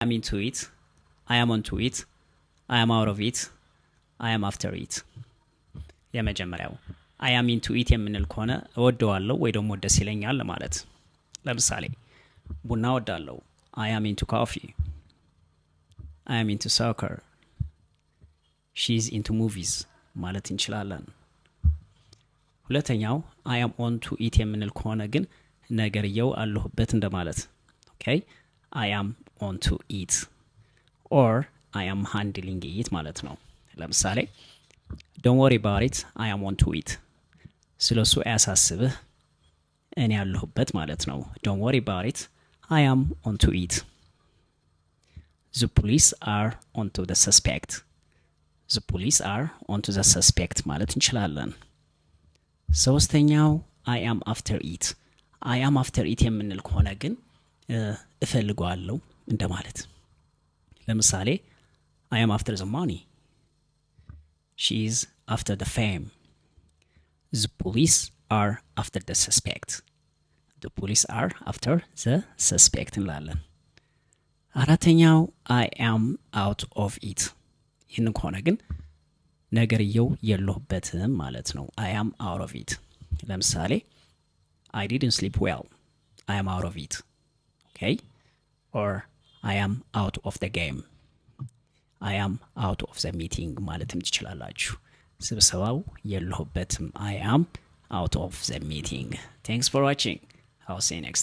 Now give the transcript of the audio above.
Am into it, I am onto it, I am out of it, I am after it። የመጀመሪያው I am into it የምንል ከሆነ እወደዋለሁ ወይ ደግሞ ደስ ይለኛል ማለት። ለምሳሌ ቡና እወዳለሁ፣ I am into coffee፣ I am into soccer፣ she is into movies ማለት እንችላለን። ሁለተኛው I am onto it የምንል ከሆነ ግን ነገርየው አለሁበት እንደማለት። Okay, I am onto it or I am handling it ማለት ነው። ለምሳሌ don't worry about it, I am onto it። ስለ እሱ አያሳስብህ፣ እኔ ያለሁበት ማለት ነው። Don't worry about it, I am onto it። The police are onto the suspect፣ the police are onto the suspect ማለት እንችላለን። ሶስተኛው I am after it። I am after it የምንል ከሆነ ግን እፈልገዋለሁ እንደማለት። ለምሳሌ I am after the money፣ she is after the fame፣ the police are after the suspect፣ the police are after the suspect እንላለን። አራተኛው I am out of it። ይህንን ከሆነ ግን ነገርየው የለሁበትም ማለት ነው። I am out of it። ለምሳሌ I didn't sleep well, I am out of it። Okay, or I am out of the game፣ I am out of the meeting ማለትም ትችላላችሁ። ስብሰባው የለሁበትም። I am out of the meeting። Thanks for watching። I'll see next.